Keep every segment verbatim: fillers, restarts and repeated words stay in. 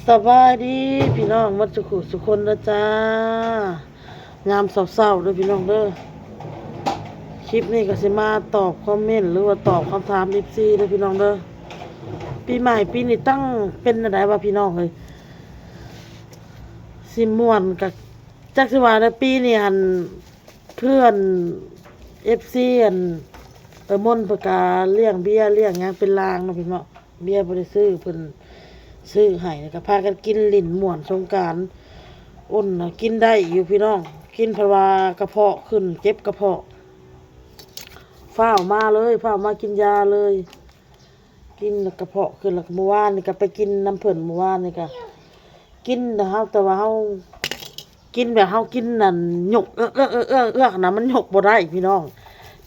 สบายดีพี่น้องหมดสุขุสุคนนะจ้า ยามเช้าๆเด้อพี่น้องเด้อ คลิปนี้ก็สิมาตอบคอมเมนต์ หรือว่าตอบคำถามเอฟซีเด้อพี่น้องเด้อ ปีใหม่ปีนี้ตั้งเป็นอะไรวะพี่น้องเอ้ย สิม่วนกับจักสิว่าในปีนี้หันเพื่อนเอฟซีอันเออมนต์เพิ่นกะเลี้ยงเบียร์เลี้ยงหยังเป็นลางเนาะพี่เนาะ เบียร์บ่ได้ซื้อเพิ่นซื้อให้แล้วก็พากันกินหลิ้นม่วนสงกรานต์ อ้นน่ะกินได้อยู่พี่น้อง กินเพราะว่ากระเพาะขึ้นเจ็บกระเพาะ ฟ้าวมาเลยฟ้าวมากินยาเลย กินแล้วกระเพาะขึ้นแล้วก็เมื่อวานนี่ก็ไปกินน้ำเพิ่นเมื่อวานนี่ก็กินนะเฮาแต่ว่าเฮากินแบบเฮากินนั่นหยกเอื้อกเอื้อกเอื้อกเอื้อกเอื้อกนะมันหยกบ่ได้พี่น้อง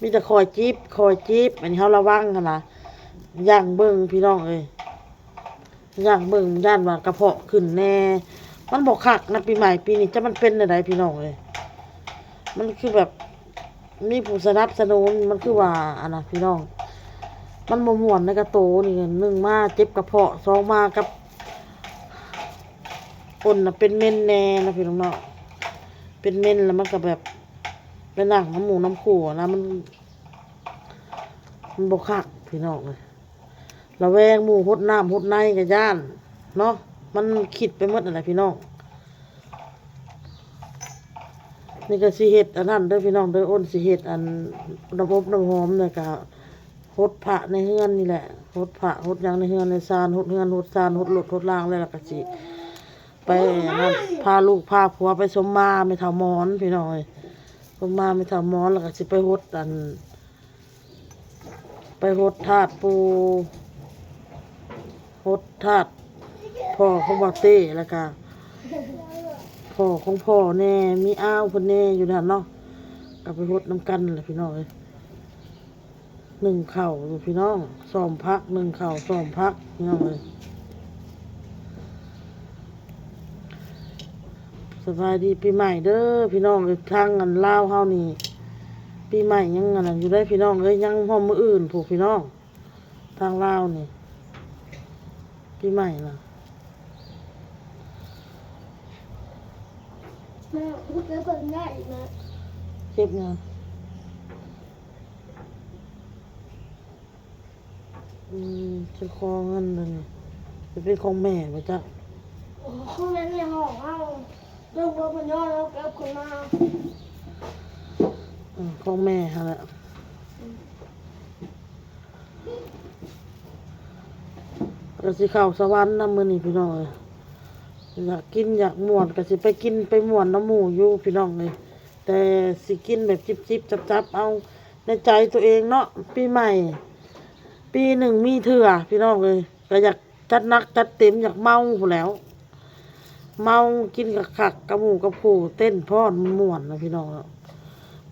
มีแต่คอยจิบคอยจิบอันนี้เฮาระวังหั้นนะ ย่างเบิ่งพี่น้องเอ้ย ย่างเบิ่งย่านว่ากระเพาะขึ้นแน่ มันบ่คักนะปีใหม่ปีนี้จะมันเป็นจั่งใดพี่น้องเอ้ย มันคือแบบมีผู้สนับสนุนมันคือว่าอันนะพี่น้อง มันบ่ม่วนในกระโตนี่หนึ่งมาเจ็บกระเพาะสองมากับอ้นน่ะเป็นเมนแน่นะพี่น้องเนาะ เป็นเมนแล้วมันก็แบบไปนั่งน้ำหมู่น้ำครัวนะมัน มันบ่คักพี่น้องเอ้ย ระแวงหมู่หดน้ำหดในก็ย้านเนาะ มันคิดไปหมดนั่นแหละพี่น้อง นี่ก็สิเฮ็ดอันนั้นเด้อพี่น้องเด้อ อ้นสิเฮ็ดอันน้ำอบน้ำหอมเนี่ยก็หดพระในเฮือนนี่แหละ หดพระหดหยังในเฮือนในซาน หดเฮือนหดซาน หดรถหดลางแล้วล่ะก็สิไปอันนั้นพาลูกพาผัวไปสมมาแม่เฒ่าหมอนพี่น้องเอ้ย สมมาแม่เฒ่าหมอนแล้วก็สิไปหดอัน ไปหดธาตุปู่ หดธาตุพ่อของบ่าวเต้ แล้วก็พ่อของพ่อแน่ มีอ้าวเพิ่นแน่อยู่นั่นเนาะ ก็ไปหดนำกันแหละพี่น้องเอ้ย หนึ่งข้าวอยู่พี่น้อง ซ้อมผัก หนึ่งข้าว ซ้อมผักพี่น้องเอ้ย สบายดีปีใหม่เด้อพี่น้องเอ้ย ทางอันลาวเฮานี่ ปีใหม่ยังอันนั้นอยู่ได้อพี่น้องเอ้ย ยังฮอดมื้ออื่นพู้นพี่น้อง ทางลาวนี่ ปีใหม่นะ แม่พูดแล้วก็ง่ายอีกนะ เก็บหยัง อืม จะขอเงินเลยนี่ จะเป็นของแม่บ่จ๊ะ โอ้ ของแม่ในห้องเฮา เรื่องบ่เพิ่นย้อนเอาเก็บขึ้นมา อืม ของแม่หั่นแหละ ก็สิเข้าสวรรค์นำมื้อนี้พี่น้องเอ้ย อยากกินอยากม่วนก็สิไปกินไปม่วนนำหมู่อยู่พี่น้องเอ้ย แต่สิกินแบบจิบๆจับๆเอาในใจตัวเองเนาะ ปีใหม่ ปีหนึ่งมีเทื่อพี่น้องเอ้ย ก็อยากจัดหนักจัดเต็ม อยากเมาพู้นแหล้ว เมากินคักๆกับหมู่กับคู่ เต้นพร้อมม่วนนะพี่น้องเนาะ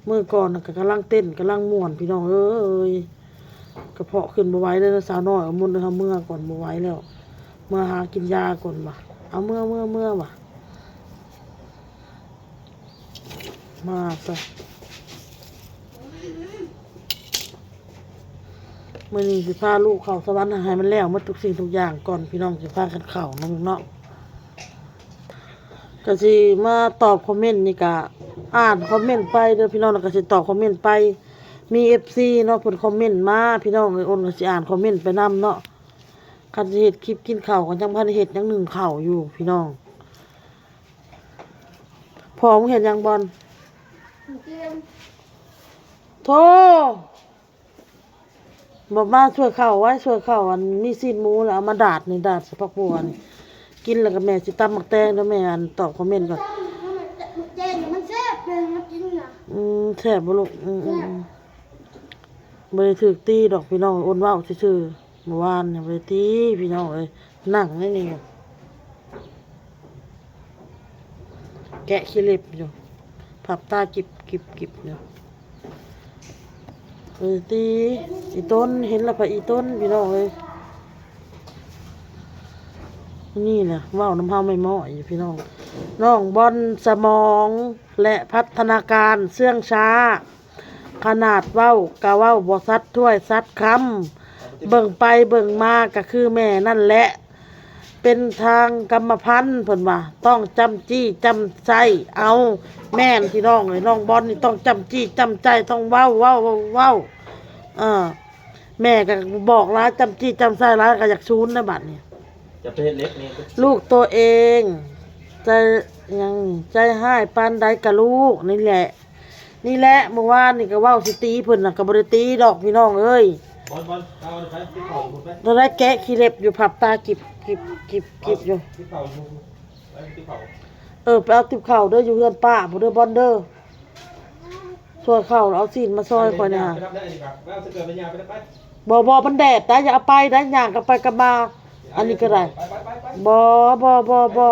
มื้อก่อนน่ะก็กำลังเต้นกำลังม่วนพี่น้องเอ้ย กระเพาะขึ้นบ่ไหวเลยนะสาวน้อย เอาหมู่เฮาเมือก่อนบ่ไหวแล้ว เมือหากินยาก่อนว่ะ เอาเมือเมือเมือว่ะ มาซะ มื้อนี้สิพาลูกเข้าสวรรค์ให้มันแล้วหมดทุกสิ่งทุกอย่างก่อน พี่น้องสิพากันเข้านำเนาะ ก็สิมาตอบคอมเมนต์นี่ก็อ่านคอมเมนต์ไปเด้อพี่น้อง แล้วก็สิตอบคอมเมนต์ไป มีเอฟซีเนาะ เพิ่นคอมเมนต์มา พี่น้องเอ้ย อ้นก็สิอ่านคอมเมนต์ไปนำเนาะ คันสิเฮ็ดคลิปกินข้าวก็ยังบ่ทันได้เฮ็ด ยังหนึ่งข้าวอยู่พี่น้อง พ่อมึงเฮ็ดหยังบอล เกม โธ่ บอกมาช่วยข้าวไว้ ช่วยข้าว อันมีซีนหมูแล้วเอามาดาดนี่ ดาดใส่ผักบัวนี่ กินแล้วก็แม่สิตำหมากแตงเด้อ แม่อันตอบคอมเมนต์ก่อน แกงมันแซ่บเลยมากินน่ะ อืม แซ่บบ่ลูก อืมอืมอืม บ่ได้ถืกตีดอกพี่น้อง อ้นเว้าซื่อๆ เมื่อวานเนี่ยบ่ได้ตีพี่น้องเอ้ย นั่งในนี่ แกะขี้เล็บอยู่ พับตากิบกิบกิบอยู่ เอ้ยตี อีต้น เห็นแล้วพะอีต้นพี่น้องเอ้ย นี่แหละเว้านำเฮาไม่เหมาะอยู่พี่น้อง น้องบอลสมองและพัฒนาการเชื่องช้า ขนาดเว้ากะเว้าบ่ซัดถ้วยซัดคำ เบิ่งไปเบิ่งมากะคือแม่นั่นแหละ เป็นทางกรรมพันธุ์เพิ่นว่า ต้องจำจี้จำไส้เอา แม่นพี่น้องเอ้ย น้องบอลนี่ต้องจำจี้จำไส้ ต้องเว้า เว้า เว้า เว้า เออ แม่ก็บอกหลาย จำจี้จำไส้หลายก็อยากสูนนะบัดนี้ จะไปเฮ็ดเล็กนี่ ลูกตัวเอง ใจยังใจห้ายปานใดกับลูกนี่แหละ นี่แหละเมื่อวานนี่ก็เว้าสิตีเพิ่นน่ะ ก็บ่ได้ตีดอกพี่น้องเอ้ย บอลบอลเอาไปที่เขาไป ตอนแรกแกะขี้เล็บอยู่ พับตากิบกิบกิบกิบอยู่ ที่เขาอยู่ไปที่เขา เออ ไปเอาติบข้าวเด้อ อยู่เฮือนป้าผู้เด้อบอลเด้อ ช่วยข้าวเอาซีนมาซอยข่อยแหน่ ไปรับได้ดีกว่าไปเอาเสื้อไปยาไปได้ไป บ่บ่มันแดดนะ อย่าเอาไปนะ ย่างกันไปกันมา อันนี้ก็ได้ ไปไปไปไป บ่บ่บ่บ่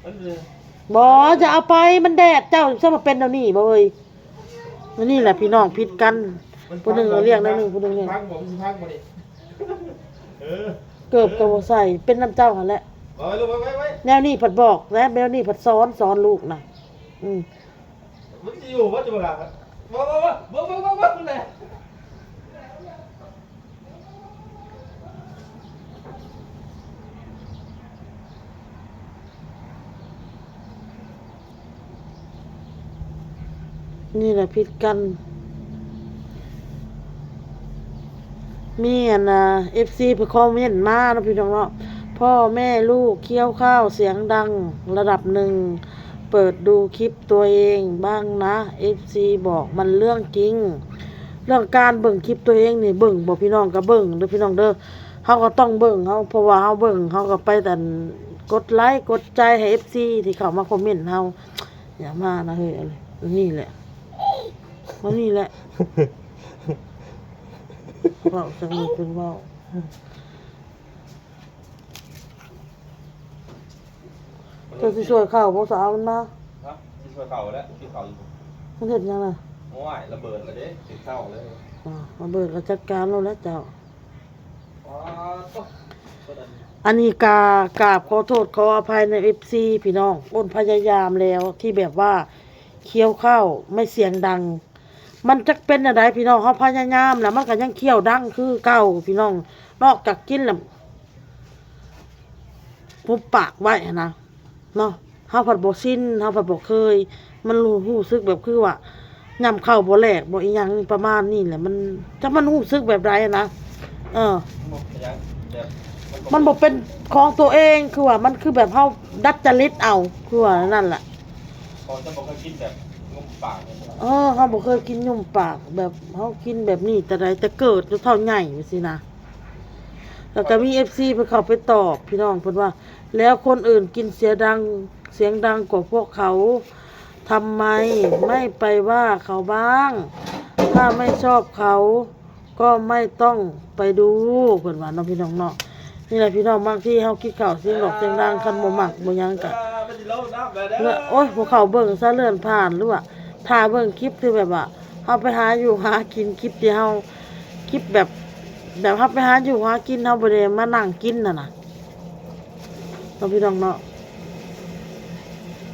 มันเลย บ่อย่าเอาไป มันแดด เจ้าจะมาเป็นแนวนี้บ่เอ้ย อันนี้แหละพี่น้องผิดกัน ผู้หนึ่งก็เลี้ยงแนวหนึ่ง ผู้หนึ่งเลี้ยง พังบ่มันสิพังบ่ดิเออ เกิบก็บ่ใส่ เป็นน้ำเจ้าหั่นแหละ เอาไปลูกไปไปไป แนวนี้ผัดบอกนะ แนวนี้ผัดสอน สอนลูกนะ อืม มันจะอยู่ว่าจะมาบ่บ่บ่บ่บ่บ่บ่บ่เลย นี่แหละผิดกัน มีอันน่ะ เอฟซี ไปคอมเมนต์มาเนาะพี่น้องเนาะ พ่อแม่ลูกเคี้ยวข้าวเสียงดังระดับหนึ่ง เปิดดูคลิปตัวเองบ้างนะ เอฟซี บอกมันเรื่องจริง เรื่องการเบิ่งคลิปตัวเองนี่เบิ่งบ่พี่น้อง ก็เบิ่งเด้อพี่น้องเด้อ เฮาก็ต้องเบิ่งเฮา เพราะว่าเฮาเบิ่งเฮาก็ไปแต่กดไลค์กดใจให้ เอฟซี ที่เข้ามาคอมเมนต์เฮา อย่ามานะเฮ้ย อันนี้แหละ มานี่แหละ เว้าจังเลยเป็นเว้า เจ้าสิช่วยข้าวบ่สาวมันมา ฮะสิช่วยเขาแล้วสิเขาอยู่ มันเฮ็ดหยังล่ะ โอ้ยระเบิดแล้วเด้ติดเศร้าเลย อ่า ระเบิดก็จัดการแล้วแหละเจ้า อ๋อ อันนี้กากราบขอโทษขออภัยใน เอฟซี พี่น้อง อ้นพยายามแล้วที่แบบว่าเคี้ยวข้าวไม่เสียงดัง มันจักเป็นอะไรพี่น้อง เฮาพยายามแล้วมันก็ยังเคี้ยวดังคือเก่าพี่น้อง นอกจากกินแล้วหุบปากไว้หั้นนะ เนาะ เฮาผัดบ่ชิน เฮาผัดบ่เคย มันรู้ รู้สึกแบบคือว่า ยำข้าวบ่แหลกบ่อีหยังประมาณนี้แหละ มัน จักมันรู้สึกแบบใดนะ เออ ยังแบบ มันบ่เป็นของตัวเอง คือว่ามันคือแบบเฮาดัดจริตเอา คือว่านั่นแหละ เขาจะบอกให้กินแบบงมปากเนี่ยใช่ไหม เออ เฮาบ่เคยกินยุ่มปาก แบบเฮากินแบบนี้แต่ใดแต่เกิดจนเฒ่าใหญ่จังซี้นะ แล้วก็มี เอฟซี เพิ่นเข้าไปตอบพี่น้องเพิ่นว่า แล้วคนอื่นกินเสียดัง เสียงดังกว่าพวกเขา ทำไมไม่ไปว่าเขาบ้าง ถ้าไม่ชอบเขา ก็ไม่ต้องไปดู เพิ่นว่าเนาะพี่น้องเนาะ นี่แหละพี่น้อง บางทีเฮากินข้าวเสียงดอกเสียงดัง คันบ่มักบ่หยังกะ มันจะเล่าน้ำไปแล้ว เนอะ โอ๊ย พวกเขาเบิ่งซะเลื่อนผ่าน หรือว่าถ้าเบิ่งคลิปที่แบบว่า เฮาไปหาอยู่หากิน คลิปที่เฮา คลิปแบบ แบบเฮาไปหาอยู่หากิน เฮาบ่ได้มานั่งกินน่ะนะ เนาะพี่น้องเนาะ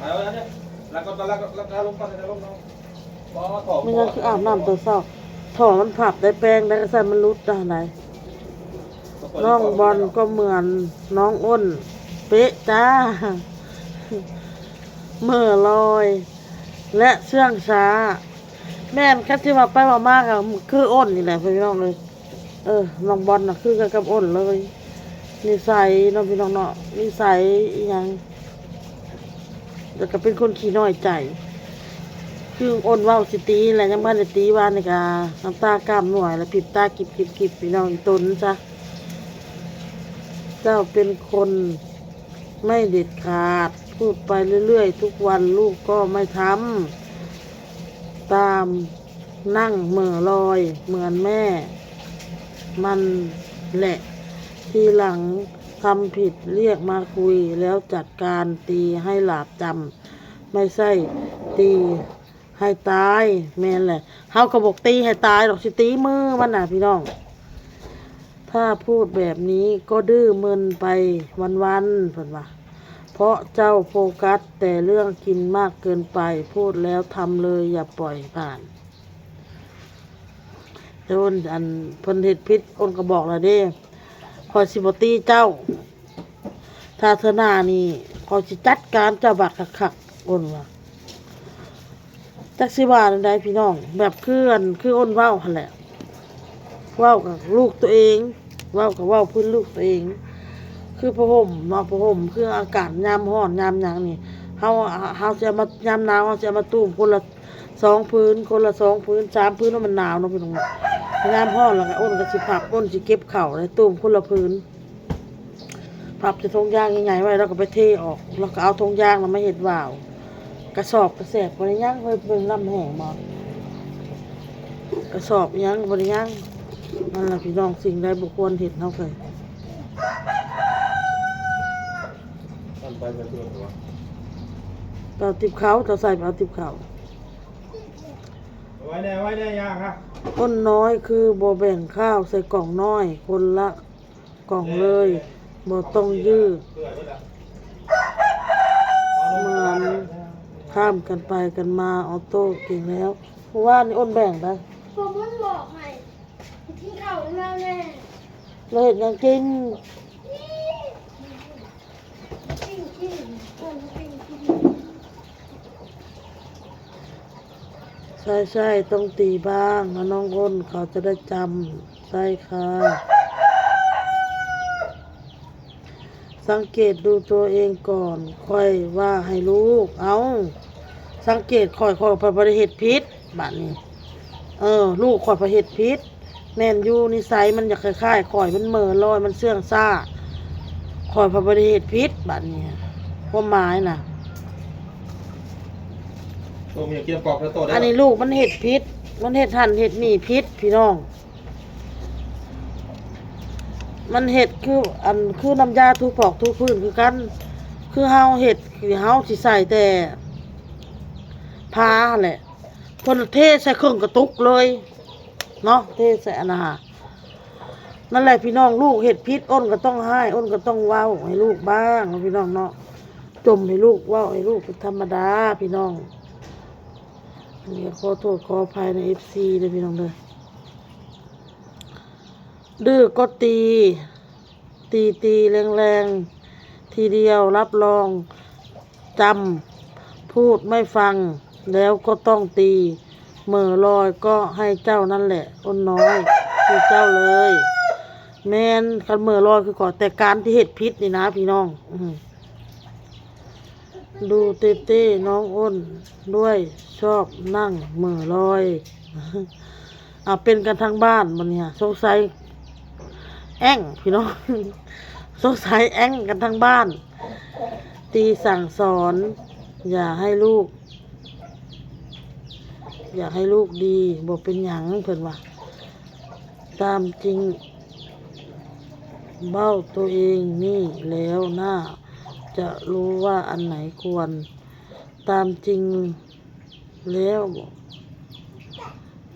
เอาแล้วเนี่ยแล้วก็แล้วก็แล้วก็ลงไปแล้วลงเนาะอ๋อถอด ไม่งั้นคืออาบน้ำตอนเช้า ถอดมันผับได้แปรงได้ก็ใส่มันหลุดได้ไหน น้องบอลก็เหมือนน้องอ้น เป๊ะจ้า เหม่อลอย และเชื่องช้า แม่นคันสิว่าไปว่ามาก็คืออ้นนี่แหละพี่น้องเอ้ย เออ น้องบอลน่ะคือกันกับอ้นเลย นิสัยเนาะพี่น้องเนาะ นิสัยอีหยัง แล้วก็เป็นคนขี้น้อยใจ คืออ้นเว้าสิตีแหละ ยังบ่ทันได้ตี ว่านี่ก็น้ำตาก้ามหน่วย แล้วพริบตากิบกิบกิบพี่น้องอีตนซะ เจ้าเป็นคนไม่เด็ดขาด พูดไปเรื่อยๆ ทุกวันลูกก็ไม่ทำตาม นั่งเหม่อลอยเหมือนแม่มันแหละ ทีหลังทำผิดเรียกมาคุย แล้วจัดการตีให้หลาบจำ ไม่ใช่ตีให้ตาย แม่นแหละ เฮาก็บอกตีให้ตายดอก สิตีมือมันน่ะพี่น้อง ถ้าพูดแบบนี้ก็ดื้อมึนไปวันๆ เพิ่นว่า เพราะเจ้าโฟกัสแต่เรื่องกินมากเกินไป พูดแล้วทำเลย อย่าปล่อยผ่าน แต่อ้น อันเพิ่นเฮ็ดผิด อ้นก็บอกแล้วเด้ ข้อยสิบ่ตีเจ้า ศาสนานี่ ข้อยสิจัดการเจ้าบักคักๆ อ้นว่า จักสิว่าจั่งใดพี่น้อง แบบคืออัน คืออ้นเว้าหั่นแหละ เว้ากับลูกตัวเอง เว้ากับเว้าพื้นลูกตัวเอง คือผ้าห่มเนาะ ผ้าห่มคืออากาศยามร้อนยามหยังนี่ เฮา เฮาสิเอามา ยามหนาวเฮาสิเอามาตุ้มคนละสองผืน คนละสองผืน สามผืน เพราะมันหนาวเนาะพี่น้องเนาะ ยามร้อนแล้วก็อ้นก็สิพับ อ้นสิเก็บข้าวแล้วตุ้มคนละผืน พับใส่ถุงยางใหญ่ๆไว้ แล้วก็ไปเทออก แล้วก็เอาถุงยางน่ะมาเฮ็ดวาล์ว กระสอบกระแสบบ่ได้หยังเฮ้ย เบิ่งลำแห้งบ่ กระสอบหยังบ่ได้หยัง นั่นล่ะพี่น้อง สิ่งใดบ่ควรเฮ็ดเฮาก็ มันไปไปเพื่อนวะ ไปเอาติบเขา เจ้าใส่ไปเอาติบเขา ไว้แน่ ไว้แน่ ยากครับ อ้นน้อยคือบ่แบ่งข้าวใส่กล่องน้อย คนละกล่องเลย บ่ต้องยื้อ เปื่อยเบิดละ เหมือนข้ามกันไปกันมา ออโต้เก่งแล้ว เมื่อวานนี้อ้นแบ่งนะ ผมมันบอกให้กินข้าวแล้วแม่ เราเห็นยังกิน ปิ้งกิน ปิ้งกิน ใช่ใช่ ต้องตีบ้างนะน้องอ้น เขาจะได้จำ ใช่ค่ะ สังเกตดูตัวเองก่อน ค่อยว่าให้ลูก เอ้า สังเกตข้อย ข้อยบ่ได้เฮ็ดผิด บาดนี้ เออ ลูกข้อยบ่เฮ็ดผิด แม่นอยู่ นิสัยมันอยากคล้ายๆข้อย มันเหม่อลอย มันเชื่องช้า ข้อยบ่ได้เฮ็ดผิด บาดนี้ ความหมายน่ะ ตัวเมียเกียมปอกแล้วโตได้ อันนี้ลูกมันเฮ็ดผิด มันเฮ็ดหั่นเฮ็ดนี่ผิดพี่น้อง มันเฮ็ดคืออัน คือน้ำยาถูผอกถูพื้นคือกัน คือเฮาเฮ็ด คือเฮาสิใส่แต่ผ้าหั่นแหละ เพิ่นเทใส่เครื่องกระตุกเลย เนาะ เทใส่อันนั้นหั่น นั่นแหละพี่น้อง ลูกเฮ็ดผิด อ้นก็ต้องฮ้าย อ้นก็ต้องเว้าให้ลูกบ้างเนาะพี่น้องเนาะ จมให้ลูก เว้าให้ลูกเป็นธรรมดาพี่น้อง อันนี้ขอโทษขออภัยใน เอฟซี เด้อพี่น้องเด้อ ดื้อก็ตี ตี ตีแรงๆ ทีเดียว รับรองจำ พูดไม่ฟัง แล้วก็ต้องตี เหม่อลอยก็ให้เจ้านั่นแหละ อ้นน้อย คือเจ้าเลย แม่น คันเหม่อลอยคือข้อย แต่การที่เฮ็ดผิดนี่นะพี่น้อง อืม ดูเต้ๆน้องอ้นด้วย ชอบนั่งเหม่อลอย อ่ะ เป็นกันทั้งบ้านบัดนี้ สงสัยแอ้งพี่น้อง สงสัยแอ้งกันทั้งบ้าน ตีสั่งสอน อย่าให้ลูก อยากให้ลูกดี บ่เป็นหยัง เพิ่นว่า ตามจริง เบ้าตัวเองนี่แล้วน่าจะรู้ว่าอันไหนควร ตามจริงแล้ว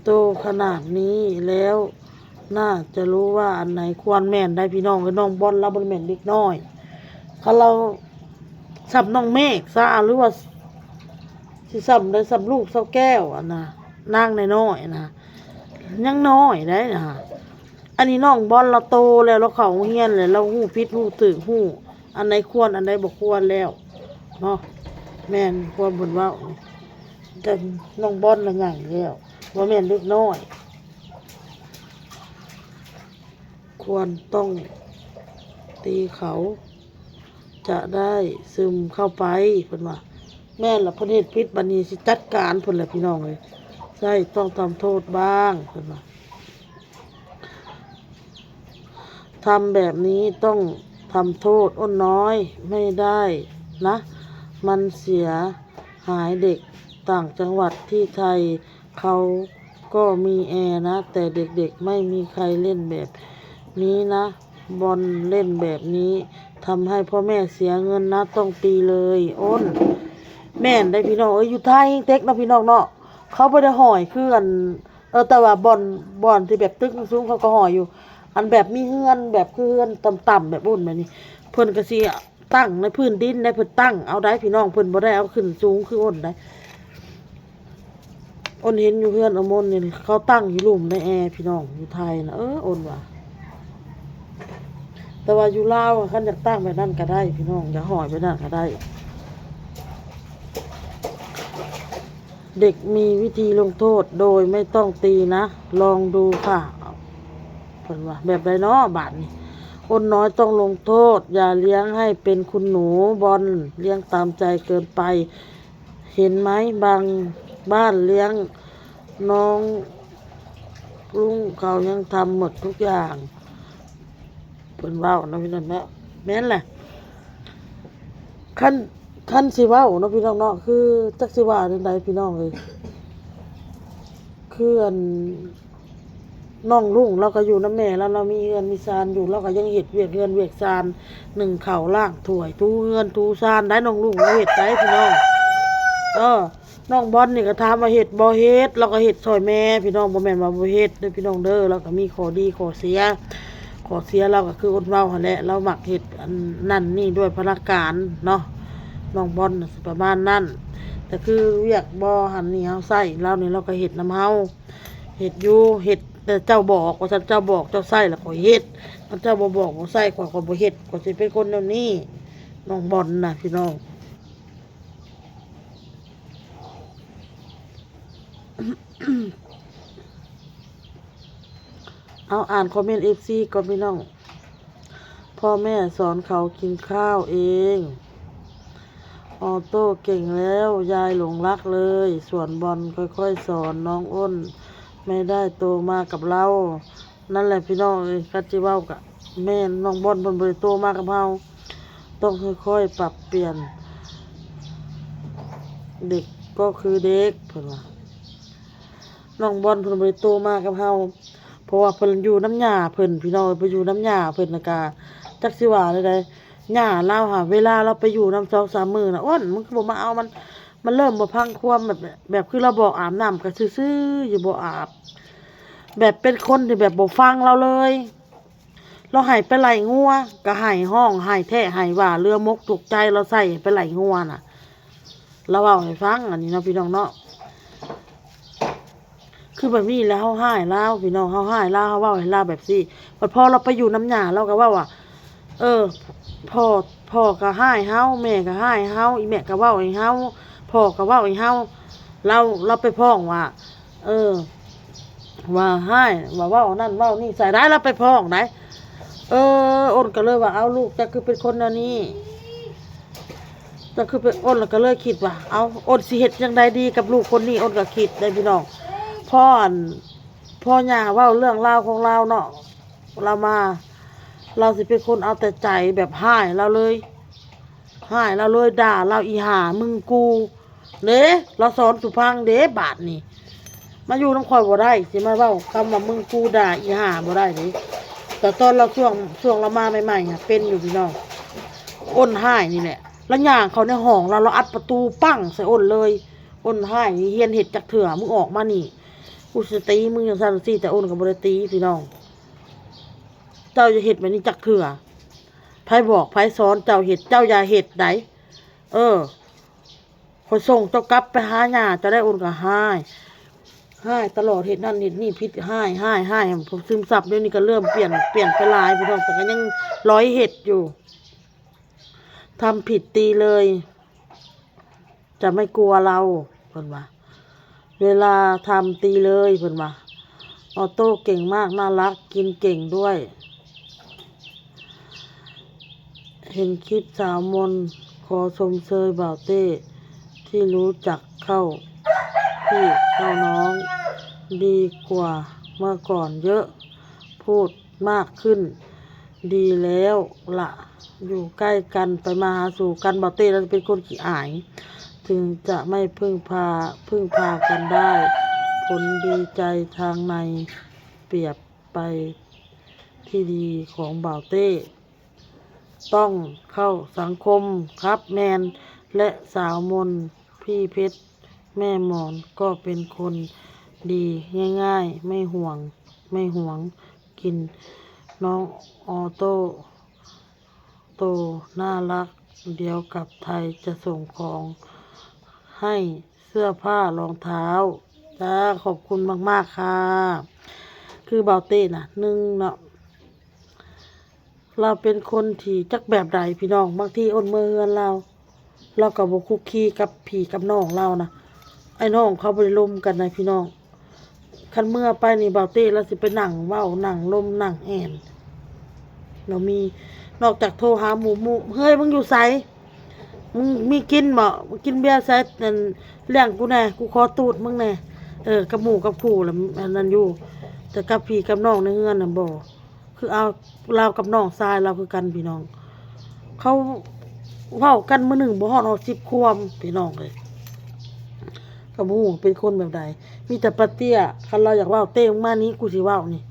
โตขนาดนี้แล้ว น่าจะรู้ว่าอันไหนควร แม่นได้พี่น้องเอ้ย น้องบอลลาวบ่ได้แม่นเด็กน้อย คันลาวส่ำน้องเมฆซะ หรือว่าสิส่ำได้ส่ำลูกสาวแก้วอันน่ะ นางน้อยๆนะ ยังน้อยได้นะ อันนี้น้องบอลลาวโตแล้ว ลาวเข้าโรงเรียนแล้ว ลาวฮู้ผิดฮู้ถูก ฮู้อันใดควรอันใดบ่ควรแล้วเนาะ แม่นความเพิ่นเว้านี่ แต่น้องบอลน่ะใหญ่แล้ว บ่แม่นเด็กน้อย ควรต้องตีเขา จะได้ซึมเข้าไป เพิ่นว่า แม่นล่ะ เพิ่นเฮ็ดผิด บัดนี้สิจัดการเพิ่นแหละพี่น้องเอ้ย ใช่ ต้องทำโทษบ้าง เพิ่นว่า ทำแบบนี้ต้องทำโทษอ้นน้อยไม่ได้นะ มันเสียหาย เด็กต่างจังหวัดที่ไทยเขาก็มีแอร์นะ แต่เด็กๆไม่มีใครเล่นแบบนี้นะ บอลเล่นแบบนี้ทำให้พ่อแม่เสียเงินนะ ต้องตีเลยอ้น แม่นได้พี่น้องเอ้ย อยู่ไทยเต็กเนาะพี่น้องเนาะ เขาบ่ได้ฮ้อยคืออัน เออ แต่ว่าบ่อน บ่อนที่แบบตึกสูงเขาก็ฮ้อยอยู่ อันแบบมีเฮือนแบบคือเฮือนต่ำๆแบบอ้นแบบนี้ เพิ่นก็สิตั้งในพื้นดินได้ เพิ่นตั้งเอาได้พี่น้อง เพิ่นบ่ได้เอาขึ้นสูงคืออ้นได้ อ้นเห็นอยู่เฮือนอมนนี่ เขาตั้งอยู่ลุ่มในแอร์พี่น้อง อยู่ไทยนะ เออ อ้นว่า แต่ว่าอยู่ลาวอะ คันอยากตั้งแบบนั้นก็ได้พี่น้อง อยากห้อยแบบนั้นก็ได้ เด็กมีวิธีลงโทษโดยไม่ต้องตีนะ ลองดูค่ะ เพิ่นว่า แบบใดน้อบาดนี้ อ้นน้อยต้องลงโทษ อย่าเลี้ยงให้เป็นคุณหนูบอล เลี้ยงตามใจเกินไป เห็นไหม บางบ้านเลี้ยงน้องลุงเขายังทำหมดทุกอย่าง เพิ่นเว้าเนาะพี่น้องเนาะ แม่นแหละ คัน คันสิเว้าเนาะพี่น้องเนาะ คือจักสิว่าจั่งใดพี่น้องเอ้ย คืออัน น้องลุงลาวก็อยู่นำแม่ลาว ลาวมีเฮือนมีซานอยู่ ลาวก็ยังเฮ็ดเวียกเฮือนเวียกซาน นึ่งข้าวล้างถ้วย ถูเฮือนถูซานได้ น้องลุงลาวเฮ็ดได้พี่น้อง เออ น้องบอลนี่ก็ถามว่าเฮ็ดบ่ เฮ็ด ลาวก็เฮ็ดซ่อยแม่พี่น้อง บ่แม่นว่าบ่เฮ็ดเด้อพี่น้องเด้อ ลาวก็มีข้อดีข้อเสีย ข้อเสียลาวก็คืออ้นเว้าหั่นแหละ ลาวมักเฮ็ดอันนั่นนี่ด้วยพละการเนาะ น้องบอลน่ะสิประมาณนั้น แต่คือเวียกบ่หั้นนี่ เฮาใช้ลาวนี่ ลาวก็เฮ็ดนำเฮา เฮ็ดอยู่ เฮ็ด แต่เจ้าบอกว่าซั่น เจ้าบอกเจ้าใช้แล้วข้อยเฮ็ด คันเจ้าบ่บอกบ่ใช้ข้อย ข้อยบ่เฮ็ด ข้อยสิเป็นคนแนวนี้ น้องบอลน่ะพี่น้อง เอาอ่านคอมเมนต์ เอฟซี ก่อนพี่น้อง พ่อแม่สอนเขากินข้าวเอง ออโต้เก่งแล้ว ยายหลงรักเลย ส่วนบอลค่อยๆสอน น้องอ้นไม่ได้โตมากับเรา นั่นแหละพี่น้องเอ้ย คันสิเว้ากะแม่น น้องบอลเพิ่นบ่ได้โตมากับเฮา ต้องค่อยๆปรับเปลี่ยน เด็กก็คือเด็ก เพิ่นว่า น้องบอลเพิ่นบ่ได้โตมากับเฮา เพราะว่าเพิ่นอยู่นำย่าเพิ่น พี่น้องเอ้ย ไปอยู่นำย่าเพิ่น แล้วกะจักสิว่าแนวใด ย่าลาวหา เวลาลาวไปอยู่นำสองสามมื้อน่ะ อ้น มึงคือบ่มาเอามัน มันเริ่มบ่ฟังความ แบบ แบบคือลาวบอกอาบน้ำก็ซื่อๆอยู่ บ่อาบ แบบเป็นคนที่แบบบ่ฟังลาวเลย ลาวให้ไปไล่งัว ก็ไห้ฮ้อง ไห้แท้ไห้ว่า เรือมกถูกใจลาวใส่ไปไล่งัวน่ะ ลาวเว้าให้ฟัง อันนี้เนาะพี่น้องเนาะ คือแบบนี้แหละ เฮาฮ้ายลาวพี่น้อง เฮาฮ้ายลาว เฮาเว้าให้ลาวแบบซี้ บัดพอลาวไปอยู่นำย่า ลาวก็เว้าว่า เออ พ่อ พ่อก็ฮ้ายเฮา แม่ก็ฮ้ายเฮา อีแม่ก็เว้าให้เฮา พ่อก็เว้าให้เฮา ลาว ลาวไปพ้องว่า เออ ว่าฮ้าย ว่าเว้านั่นเว้านี่ใส่ได้ ลาวไปพ้องได้ เออ อ้นก็เลยว่า เอ้า ลูกเจ้าคือเป็นคนแนวนี้ เจ้าคือเป็น อ้นแล้วก็เลยคิดว่า เอ้า อ้นสิเฮ็ดจั่งใดดีกับลูกคนนี้ อ้นก็คิดได้พี่น้อง พออัน พอย่าเว้าเรื่องราวของลาวเนาะ ลาวมา ลาวสิเป็นคนเอาแต่ใจแบบฮ้ายลาวเลย ฮ้ายลาวเลย ด่าลาว อีห่า มึงกู เด้ ลาวสอนสู่ฟังเด้ บาดนี้ มาอยู่นำข้อยบ่ได้ สิมาเว้าคำว่ามึงกู ด่าอีห่าบ่ได้เด้ แต่ตอนลาวช่วง ช่วงลาวมาใหม่ๆหั้น เป็นอยู่พี่น้อง อ้นฮ้ายนี่แหละ ลาวย่างเข้าในห้องลาว ลาวอัดประตูปังใส่อ้นเลย อ้นฮ้ายนี่ เฮียนเฮ็ดจักเทื่อ มึงออกมานี่ กูสิตีมึงจั่งซั้นจั่งซี้ แต่อ้นก็บ่ได้ตีพี่น้อง เจ้าอย่าเฮ็ดแบบนี้จักเทื่อ ไผบอกไผสอนเจ้าเฮ็ด เจ้าอย่าเฮ็ดได เออ ข้อยส่งเจ้ากลับไปหาย่าเจ้าได้ อ้นก็ฮ้าย ฮ้ายตลอด เฮ็ดนั่นเฮ็ดนี่ผิด ฮ้าย ฮ้าย ฮ้าย ผมซึมซับ เดี๋ยวนี้ก็เริ่มเปลี่ยน เปลี่ยนไปหลายพี่น้อง แต่ก็ยังลอยเฮ็ดอยู่ ทำผิดตีเลย จะไม่กลัวเรา เพิ่นว่า เวลาทำตีเลย เพิ่นว่า ออโต้เก่งมาก น่ารัก กินเก่งด้วย เห็นคลิปสาวมน ขอชมเชยบ่าวเต้ ที่รู้จักเข้าพี่เข้าน้อง ดีกว่าเมื่อก่อนเยอะ พูดมากขึ้น ดีแล้วละ อยู่ใกล้กัน ไปมาหาสู่กัน บ่าวเต้เราจะเป็นคนขี้อาย ถึงจะไม่พึ่งพา พึ่งพากันได้ ผลดีใจทางใน เปรียบไปที่ดีของบ่าวเต้ ต้องเข้าสังคมครับแมน และสาวมน พี่เพชร แม่หมอนก็เป็นคนดี ง่ายๆ ไม่ห่วง ไม่หวง กิน น้องออโต้ โตน่ารัก เดี๋ยวกลับไทยจะส่งของให้ เสื้อผ้ารองเท้า จ้า ขอบคุณมากๆค่ะ คือบ่าวเต้น่ะ หนึ่งเนาะ ลาวเป็นคนที่จักแบบใดพี่น้อง บางทีอ้นเมือเฮือนลาว ลาวก็บ่คุกคีกับพี่กับน้องลาวนะ อ้ายน้องเขาบ่ได้ลมกันนะพี่น้อง คันเมือไปนี่บ่าวเต้ลาวสิไปนั่งเว้านั่งลมนั่งแอ่น ลาวมี นอกจากโทรหาหมู่ หมู่ เฮ้ย มึงอยู่ไส มึงมีกินบ่ มึงกินเบียร์ไส นั่น เลี้ยงกูแหน่ กูขอตูดมึงแหน่ เออ กับหมู่กับคู่ล่ะ อันนั้นอยู่ แต่กับพี่กับน้องในเฮือนน่ะบ่ คือเอาลาวกับน้องชายลาวคือกันพี่น้อง เขาเว้ากันมื้อหนึ่งบ่ฮอด ฮอดสิบความพี่น้องเอ้ย ก็บ่ฮู้เป็นคนแบบใด มีแต่ปาเตี้ย คันลาวอยากเว้า เต้ มึงมานี้ กูสิเว้านี่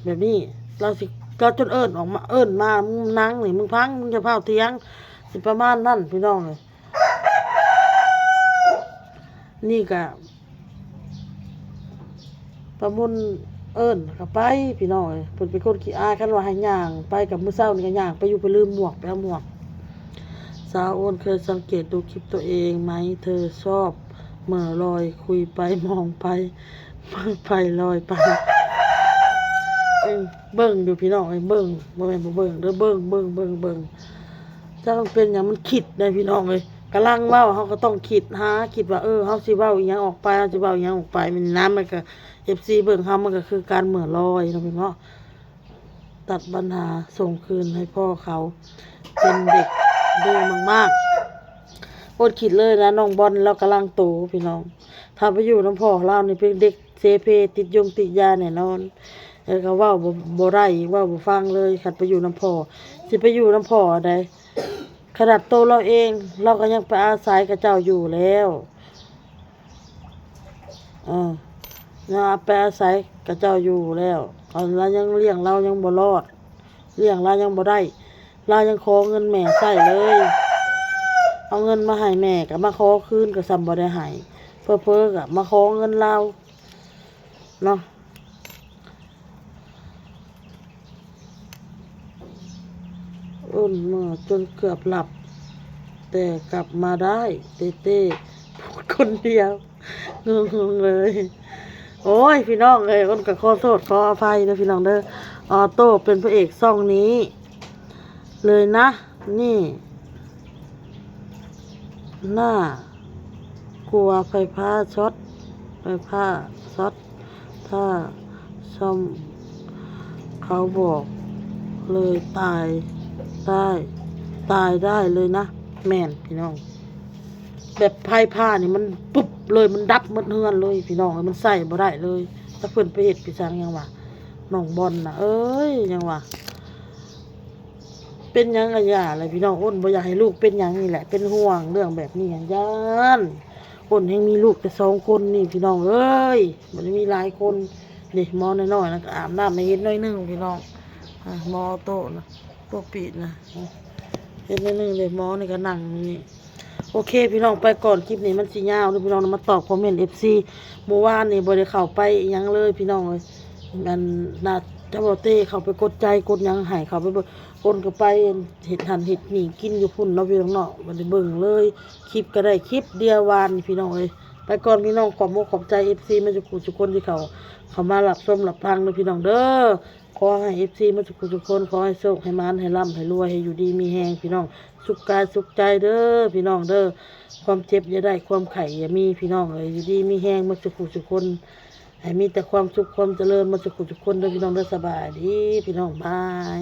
แบบนี้ ลาวสิ ลาวจนเอิ้นออกมา เอิ้นมา มึงนั่งนี่ มึงฟัง มึงอย่าฟ้าวเถียง สิประมาณนั้นพี่น้องเอ้ย นี่ก็ ประมุนเอิ้นก็ไปพี่น้องเอ้ย เพิ่นเป็นคนขี้อาย คันว่าให้ย่างไปกับมื้อเช้านี่ก็ย่างไปอยู่ ไปลืมหมวก ไปเอาหมวก สาวอ้นเคยสังเกตดูคลิปตัวเองไหม เธอชอบเหม่อลอย คุยไปมองไป ไปลอยไป เออ เบิ่งอยู่พี่น้องเอ้ย เบิ่ง บ่แม่นบ่เบิ่งเด้อ เบิ่ง เบิ่ง เบิ่ง เบิ่ง จักมันเป็นหยัง มันคิดได้พี่น้องเอ้ย กำลังเว้า เฮาก็ต้องคิดหา คิดว่า เออ เฮาสิเว้าอีหยังออกไป เฮาสิเว้าอีหยังออกไป มันนั้นมันก็ เอฟซี เบิ่งเฮา มันก็คือการเหม่อลอยเนาะพี่น้อง ตัดปัญหาส่งคืนให้พ่อเขา เป็นเด็กดื้อมากๆ อดคิดเลยนะ น้องบอลลาวกำลังโตพี่น้อง ถ้าไปอยู่นำพ่อลาวนี่เป็นเด็กเสเพติดยงติดยาแน่นอน แล้วก็เว้าบ่ บ่ได้ เว้าบ่ฟังเลย คันไปอยู่นำพ่อ สิไปอยู่นำพ่อใด ขนาดโตลาวเอง ลาวก็ยังไปอาศัยกับเจ้าอยู่แล้ว เออ ยังไปอาศัยกับเจ้าอยู่แล้ว เอา ลาวยังเลี้ยงลาวยังบ่รอด เลี้ยงลาวยังบ่ได้ ลาวยังขอเงินแม่ใช้เลย เอาเงินมาให้แม่ก็มาขอคืนก็ซ้ำบ่ได้ให้ เผลอๆก็มาขอเงินลาวเนาะ อ้นเมื่อจนเกือบหลับ แต่กลับมาได้ เต้เต้พูดคนเดียว งงๆเลย โอ้ย พี่น้องเอ้ย อ้นก็ขอโทษขออภัยเด้อพี่น้องเด้อ ออโต้เป็นพระเอกช่องนี้ เลยนะ นี่ น่ากลัวไฟฟ้าช็อต ไฟฟ้าช็อต ถ้าซ่อม เขาบอกเลย ตายได้ ตายได้เลยนะ แม่นพี่น้อง แบบไฟฟ้านี่มันปุ๊บเลย มันดับหมดเฮือนเลยพี่น้อง มันใช้บ่ได้เลย ถ้าเพิ่นไปเฮ็ดไปสร้างหยังวะ น้องบอลน่ะ เอ้ย หยังวะ เป็นหยังก็อย่าเลยพี่น้อง อ้นบ่อยากให้ลูกเป็นหยังนี่แหละ เป็นห่วงเรื่องแบบนี้ ย้าน อ้นแฮงมีลูกแต่สองคนนี่พี่น้องเอ้ย บ่ได้มีหลายคน นี่หมอน้อยๆนะ ก็อาบน้ำให้เห็นหน่อยหนึ่งพี่น้อง อ่ะ หมอโตนะ โตปีดนะ เห็นหน่อยหนึ่งเลย หมอนี่ก็นั่งนี่ โอเค พี่น้องไปก่อน คลิปนี้มันสิยาวเด้อพี่น้อง มาตอบคอมเมนต์ เอฟซี เมื่อวานนี่บ่ได้เข้าไปอิหยังเลยพี่น้องเอ้ย อันน่าจะบ่เต้เข้าไปกดใจกดหยังให้ เข้าไปเบิ่ง อ้นก็ไปเฮ็ดหั้นเฮ็ดนี่กินอยู่พุ้นเนาะพี่น้องเนาะ บ่ได้เบิ่งเลย คลิปก็ได้คลิปเดียววานนี่พี่น้องเอ้ย ไปก่อนพี่น้อง ขอบมกขอบใจ เอฟซี มาทุกผู้ทุกคนที่เขา เขามารับชมรับฟังเด้อพี่น้องเด้อ ขอให้ เอฟซี มาทุกผู้ทุกคน ขอให้โชคให้หมานให้ร่ำให้รวย ให้อยู่ดีมีแฮงพี่น้อง สุขกายสุขใจเด้อพี่น้องเด้อ ความเจ็บอย่าได้ ความไข้อย่ามีพี่น้องเอ้ย อยู่ดีมีแฮงมาทุกผู้ทุกคน ให้มีแต่ความสุขความเจริญมาทุกผู้ทุกคนเด้อพี่น้องเด้อ สบายดีพี่น้อง บาย